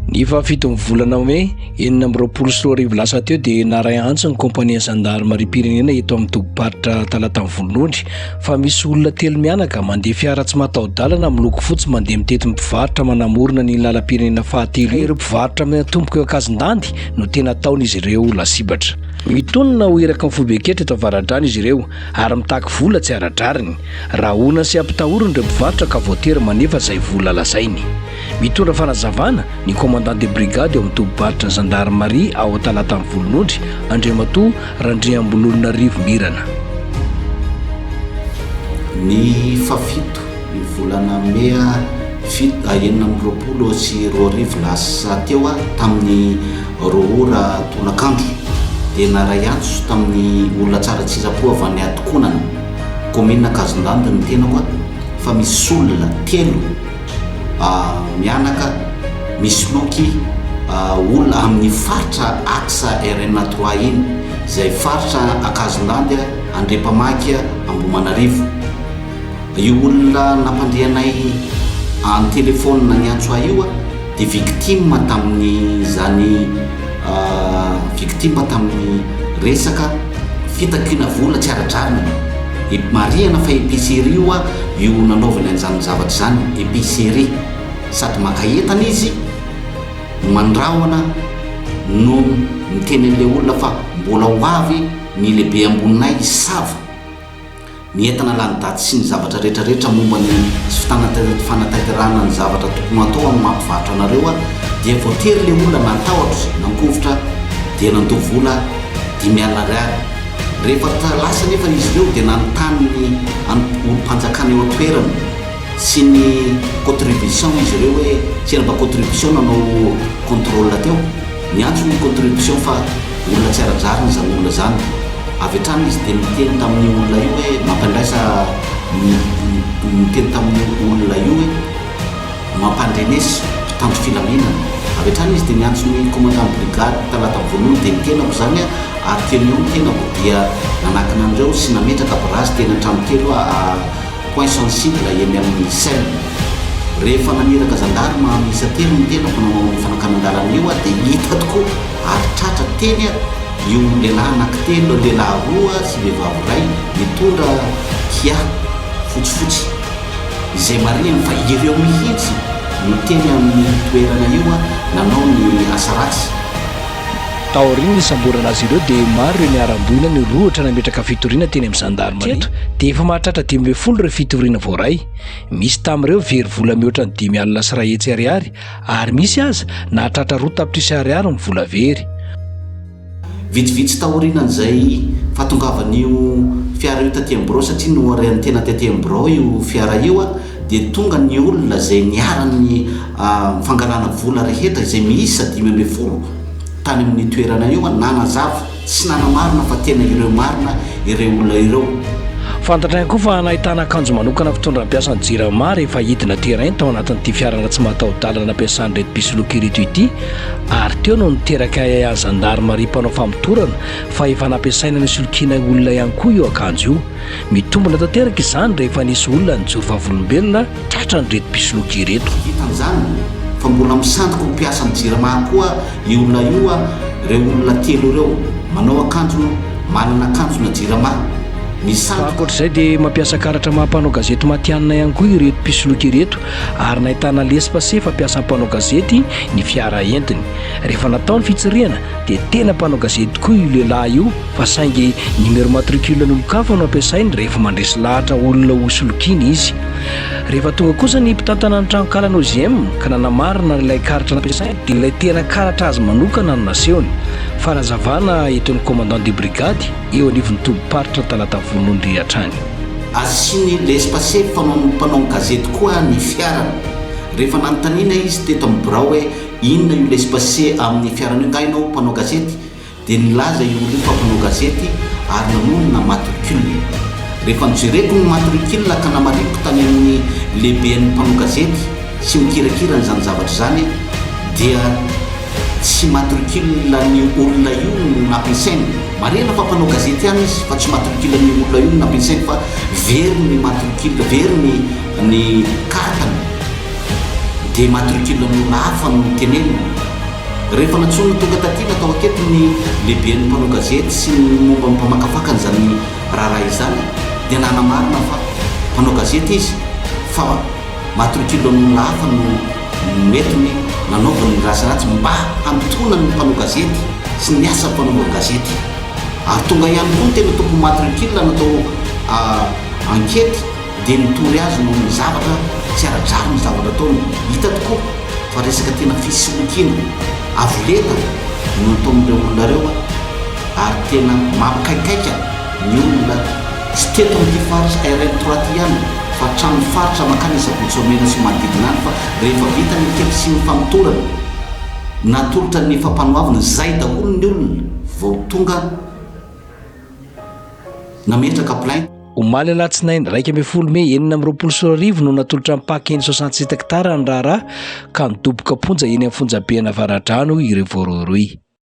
Ny fahafiton'ny volana mey 2026 lasa teo dia naharay antso ny kaompanian'ny zandarimariam-pirenena eto amin'ny tobim-paritra Talatan'ny Volonondry fa misy olona telo mianaka mandeha fiara tsy mataho-dalana miloko fotsy mandeha mitety ny mpivarotra manamorona ny lalam-pirenena fahatelo iny. Ireo mpivarotra miantomboka eo Ankazondandy no tena ataon'izy ireo lasibatra. Mitonona ho iraky ny foiben-ketra eto Avaradrano izy ireo ary mitaky vola tsy ara-drariny. Rahona sy ampitahoriny ireo mpivarotra ka voatery manefa izay vola lazainy. Mitondra fanazavana ny commandant de brigade eo amin'ny tobim-paritry ny zandarimaria ao Talatan'ny Volonondry, Andriamatoa Randriambololonarivo Mirana. Ny fahafito ny volana mey 2026 lasa teo tamin'ny roa ora tolakandro dia naray antso tamin'ny olona tsara tsitrapo avy any Atokonana, kaominina Ankazondandy ny tenako fa misy olona telo mianaka misoloky olona amin'ny faritra axe RN trois iny izay faritra Ankazondandy, Andriampamaky, Ambohimanarivo. Io olona nampandre anay an-telefaonina niantso ahy io dia victime tamin'izany victime tamin'ny resaka fitakiana vola tsy ara-drariny. Marihana fa épicerie io io nanaovany an'izany zavatra izany, épicerie. Sady maka entana izy no mandrahona no miteny an'ilay olona fa mbola ho avy ny lehibe amboninay hisava. Ny entana lany daty sy ny zavatra rehetra rehetra momba ny tsy fanatanterahana ny zavatra tokony ho atao amin'ny maha mpivarotra anareo dia voatery ilay olona natahotra nangovitra dia nandoa vola 50 ariary. Rehefa lasa anefa izy ireo dia nanontany ny olom-panjakana eo an-toerana sy ny contribution izy ireo hoe tsy mba contribution nanao contrôle teo. Niantso ny contribution fa olona tsy ara-drariny izany olona izany. Avy hatrany izy dia niteny tamin'io olona io hoe mampandraisa niteny tamin'io olona io hoe mampandreneso mpitandro filaminana. Avy hatrany izy dia niantso ny commandant brigade Talata Voalohany dia ny tenako izany ary teny eo ny tenako dia nanakana an'ireo sy nametraka barazy teny an-tranokely a Point sensible eny amin'ny scène. Rehefa naniraka zandarma miisa telo ny tenako nanao an'io fanakanan-dalana io dia hita tokoa ary tratra teny io lehilahy anankitelo, lehilahy roa sy vehivavy iray nitondra Kia fotsifotsy izay marihiny fa ireo mihitsy no teny amin'ny toerana io nanao ny asa ratsy. Taorian'ny nisamborana azy ireo dia maro ireo niharam-boina nirohotra nametraka fitoriana teny amin'ny zandarimaria. Hatreto dia efa mahatratra 15 ireo fitoriana voaray. Misy tamin'ireo very vola mihoatra ny 150 ariary ary misy aza nahatratra roa tapitrisa ariary ny vola very. Vitsivitsy taorianan'izay fahatongavan'io fiara io taty amin'ny birao satria noharian'ny-tena taty amin'ny birao io fiara io dia tonga ny olona izay niharan'ny fangalana vola rehetra izay miisa 15 tany amin'io toerana io nanazava sy nanamarina fa tena ireo marina ireo olona ireo. Fantatra ihany koa fa nahitana akanjo manokana fitondra mpiasan'ny Jirama rehefa hidina terrain tao anatin'ity fiarana tsy mataho-dalana nampiasan'ireto mpisoloky ireto ity ary teo no niteraka ahiahy zandarimaria mpanao famotorana fa efa nampiasaina nisolokiana olona ihany koa io akanjo io. Mitombina tanteraka izany rehefa nisy olona nijoro vavolombelona tratran'ireto mpisoloky ireto. Tsy vitan'izany fa mbola misandoka ho mpiasan'ny Jirama koa io olona io, ireo olona telo ireo, manao akanjo manana akanjona Jirama, misandoka. Ankoatra izay dia mampiasa karatra maha mpanao gazety matihanina ihany koa ireto mpisoloky ireto ary nahitana laissez-passer fampiasan'ny mpanao gazety ny fiara entiny. Rehefa natao ny fitsirihana dia tena mpanao gazety tokoa io lehilahy io fa saingy numéro matricule an'olon-kafa no ampiasainy rehefa mandresy lahatra olona ho solokiana izy. Rehefa tonga kosa ny mpitantana ny tranokalan'ny OJM ka nanamarina ilay karatra nampiasainy dia ilay tena karatra azy manokana no nasehony. Fanazavana entin'ny commandant de brigade eo anivon'ny tobim-paritra Talata Volonondry hatrany. Asiany laisse-passer fanaon'ny mpanao gazety koa ny fiarany. Rehefa nanontaniana izy teto amin'ny birao hoe inona io laisse-passer amin'ny fiarany io, nga ianao mpanao gazety? Dia nilaza io olona io fa mpanao gazety ary nanonona matricule. Rehefa nojereko ny matricule ka namariko tany amin'ny lehiben'ny mpanao gazety sy mikirakira an'izany zavatra izany dia tsy matricule an'io olona io no nampiasainy. Marihana fa mpanao gazety ihany izy fa tsy matricule an'io olona io no nampiasainy fa very ny matricule, very ny ny carte-ny. Dia matricule an'olona hafa no tenenina. Rehefa nantsoina tonga taty natao ankety ny lehiben'ny mpanao gazety sy ny momba ny mpamakafaka an'izany raharaha izany dia nanamarina fa mpanao gazety izy fa matricule an'olona hafa no nentiny nanaovany ny ratsiratsy mba hanintonany ny mpanao gazety sy ny asa fanaovan-gazety. Ary tonga ihany koa ny tena tompon'ny matricule natao ankety dia nitory azy noho ny zavatra tsy ara-drariny ny zavatra ataony. Hita tokoa fa resaka tena fisolokiana avo lenta no nataon'ireo olona ireo ary tena mampikaikaika ny olona tsy teto amin'ity faritra RN trois ity ihany fa hatramin'ny faritra mankany Sabotsy Omena sy manodidina any fa rehefa vita ny enquete sy ny famotorana natolotra ny fampanoavana izay daholo ny olona vao tonga nametraka plainte. Omaly alatsinainy 11 mey 2026 no natolotra ny Pac eny 67 hectares ny raharaha ka nidoboka am-ponja eny amin'ny fonjaben'Avaradrano ireo voarohirohy.